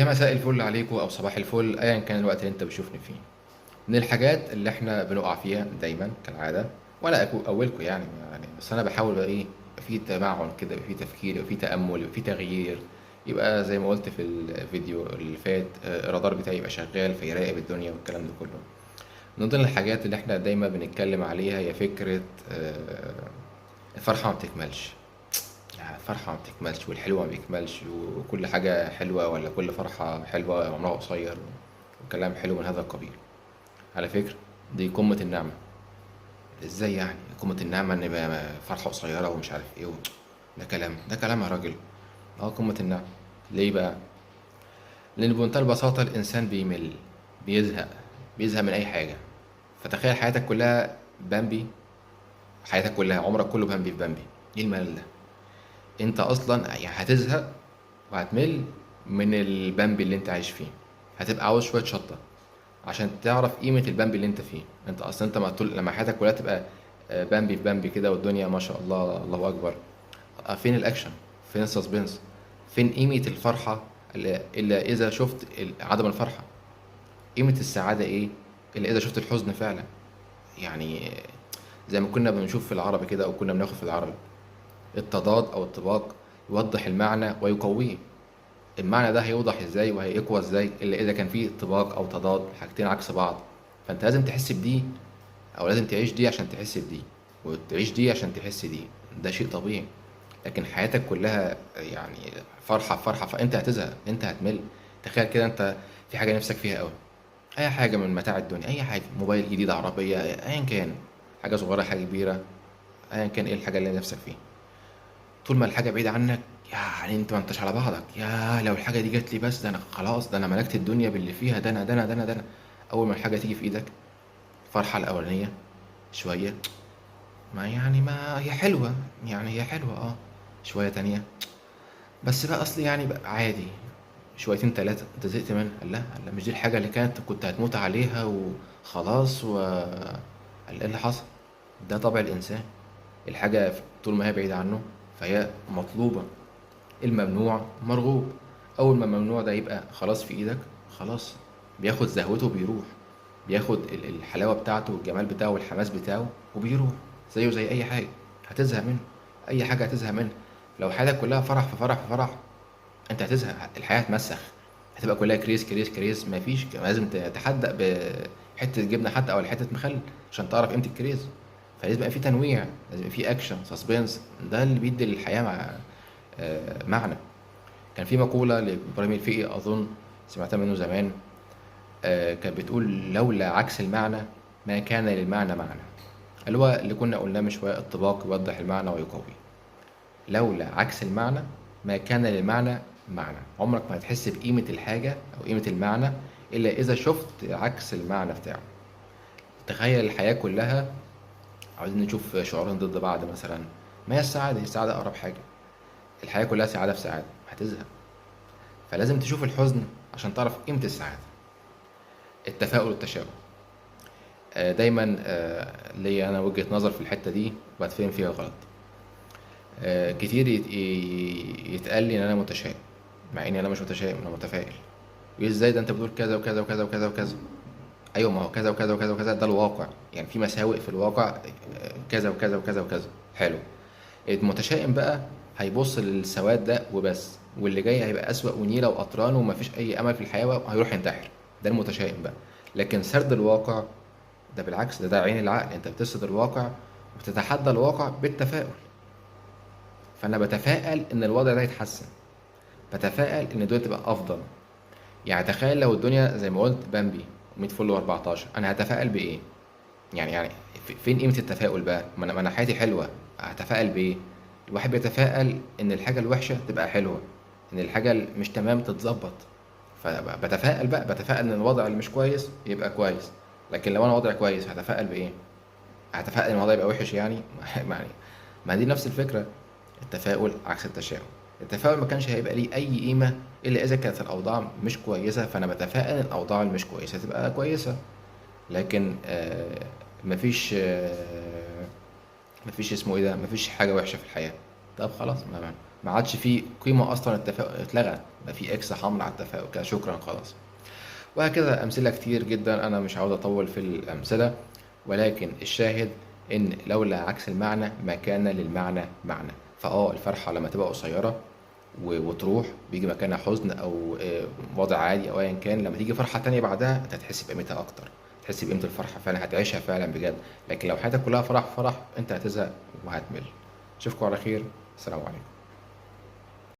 يا مساء الفل عليكم او صباح الفل ايا كان الوقت اللي انت بتشوفني فيه. من الحاجات اللي احنا بنقع فيها دايما كالعادة، وانا اولكم يعني بس انا بحاول بقى ايه، يبقى في تمعن كده، يبقى في تفكير، يبقى في تامل، يبقى في تغيير، يبقى زي ما قلت في الفيديو اللي فات، الرادار بتاعي يبقى شغال فيراقب الدنيا والكلام ده كله. من ضمن الحاجات اللي احنا دايما بنتكلم عليها هي فكرة، الفرحة ما بتكملش. الفرحة ما بتكملش والحلوة ما بيكملش، وكل حاجة حلوة ولا كل فرحة حلوة عمرها قصير، وكلام حلو من هذا القبيل. على فكرة دي قمة النعمة. ازاي يعني قمة النعمة ان يبقى فرحة قصيرة ومش عارف ايه ده كلام، ده كلام يا راجل. قمة النعمة. ليه بقى؟ لأن بمنتهى البساطة الإنسان بيمل، بيزهق، بيزهق من أي حاجة. فتخيل حياتك كلها بامبي، حياتك كلها عمرك كله بامبي في بامبي. ايه الملل ده؟ انت اصلا هتزهق وهتمل من البامبي اللي انت عايش فيه، هتبقى عاوز شوية شطه عشان تعرف قيمة البامبي اللي انت فيه. انت اصلا انت ما طول لما حياتك كلها تبقى، بامبي في بامبي كده والدنيا ما شاء الله الله اكبر، فين الاكشن؟ فين ال suspense؟ فين قيمة الفرحة الا اذا شفت عدم الفرحة؟ قيمة السعادة ايه الا اذا شفت الحزن فعلا؟ زي ما كنا بنشوف في العربي كده، او كنا بناخد في العربي التضاد او الطباق يوضح المعنى ويقويه. المعنى ده هيوضح ازاي وهيقوى ازاي الا اذا كان فيه طباق او تضاد، حاجتين عكس بعض. فانت لازم تحس بدي، او لازم تعيش دي عشان تحس بدي، وتعيش دي عشان تحس دي. ده شيء طبيعي. لكن حياتك كلها فرحة فرحة، فانت هتزهق، انت هتمل. تخيل كده انت في حاجة نفسك فيها قوي، اي حاجة من متاع الدنيا، اي حاجة، موبايل جديد، عربية، ايا كان، حاجة صغيرة حاجة كبيرة، ايا كان ايه الحاجة اللي نفسك فيها. طول ما الحاجة بعيدة عنك انت ما انتش على بعضك، يا لو الحاجة دي جات لي بس ده انا خلاص، ده انا ملكت الدنيا باللي فيها، ده انا، ده انا، ده انا، ده انا. اول ما الحاجة تيجي في ايدك، الفرحة الأولانية شوية، ما يعني ما هي حلوة، يعني هي حلوة، شوية تانية بس بقى أصل بقى عادي، شويتين تلاتة أنت زهقت منها. لا، لا، مش دي الحاجة اللي كنت هتموت عليها وخلاص و قال إيه اللي حصل؟ ده طبع الإنسان، الحاجة طول ما هي بعيدة عنه فهي مطلوبة. الممنوع مرغوب، أول ما الممنوع ده يبقى خلاص في إيدك، خلاص بياخد زهوته وبيروح، بياخد الحلاوة بتاعته والجمال بتاعه والحماس بتاعه وبيروح، زيه زي أي حاجة هتزهق منه، أي حاجة هتزهق منها. لو حياتك كلها فرح في فرح في فرح أنت هتزهق، الحياة هتمسخ، هتبقى كلها كريز كريز كريز، مفيش، لازم تحدق بحتة جبنة حتى أو حتة مخلل عشان تعرف قيمة الكريز. فلازم يبقى في تنويع، لازم يبقى في أكشن suspense، ده اللي بيدي للحياة معنى. كان في مقولة لإبراهيم الفقي أظن سمعتها منه زمان، كانت بتقول لولا عكس المعنى ما كان للمعنى معنى، اللي هو اللي كنا قلناه من شوية، الطباق يوضح المعنى ويقوي. لولا عكس المعنى ما كان للمعنى معنى. عمرك ما هتحس بقيمة الحاجة أو قيمة المعنى إلا إذا شفت عكس المعنى بتاعه. تخيل الحياة كلها عاوزين نشوف شعورين ضد بعض مثلا، ما هي السعادة؟ هي السعادة أقرب حاجة. الحياة كلها سعادة في سعادة، هتزهق. فلازم تشوف الحزن عشان تعرف قيمة السعادة. التفاؤل والتشاؤم، دايما، ليا أنا وجهة نظر في الحتة دي وبتفهم فيها غلط. كتير يتقال لي إن أنا متشائم، مع إني أنا مش متشائم، أنا متفائل. يقول إزاي ده أنت بتقول كذا وكذا وكذا وكذا وكذا؟ أيوة، ما هو كذا وكذا وكذا وكذا ده الواقع، في مساوئ في الواقع، كذا وكذا وكذا وكذا. حلو. المتشائم بقى هيبص للسواد ده وبس، واللي جاي هيبقى أسوأ ونيلة وقطران ومفيش أي أمل في الحياة وهيروح ينتحر. ده المتشائم بقى. لكن سرد الواقع ده بالعكس، ده عين العقل، أنت بتسرد الواقع وبتتحدى الواقع بالتفاؤل. فأنا بتفائل إن الوضع ده يتحسن، بتفائل إن الدنيا تبقى أفضل. تخيل لو الدنيا زي ما قلت بامبي مية فل وأربعتاشر، أنا هتفائل بإيه؟ فين قيمة التفاؤل بقى؟ ما أنا حياتي حلوة، هتفائل بإيه؟ الواحد بيتفائل إن الحاجة الوحشة تبقى حلوة، إن الحاجة اللي مش تمام تتظبط. فبتفائل بقى، بتفائل إن الوضع اللي مش كويس يبقى كويس. لكن لو أنا وضعي كويس هتفائل بإيه؟ هتفائل إن الوضع يبقى وحش يعني؟ ما دي نفس الفكرة، التفاؤل عكس التشاؤم. التفاؤل ما كانش هيبقى ليه أي قيمة إلا إذا كانت الأوضاع مش كويسة، فأنا بتفائل إن الأوضاع اللي مش كويسة تبقى كويسة. لكن مفيش، مفيش اسمه إيه ده، مفيش حاجة وحشة في الحياة. طب خلاص، ما عادش فيه قيمة اصلا، التفاؤل اتلغى، بقى في X حمراء على التفاؤل كده، شكرا خلاص. وهكذا امثلة كتير جدا، انا مش عاوز اطول في الامثلة، ولكن الشاهد ان لولا عكس المعنى ما كان للمعنى معنى. الفرحة لما تبقى قصيرة وتروح بيجي مكانها حزن او وضع عادي او ايا كان، لما تيجي فرحه تانية بعدها انت هتحس بقيمتها اكتر، تحس بقيمة الفرحة فعلا، هتعيشها فعلا بجد. لكن لو حياتك كلها فرح فرح انت هتزهق وهتمل. اشوفكم على خير، السلام عليكم.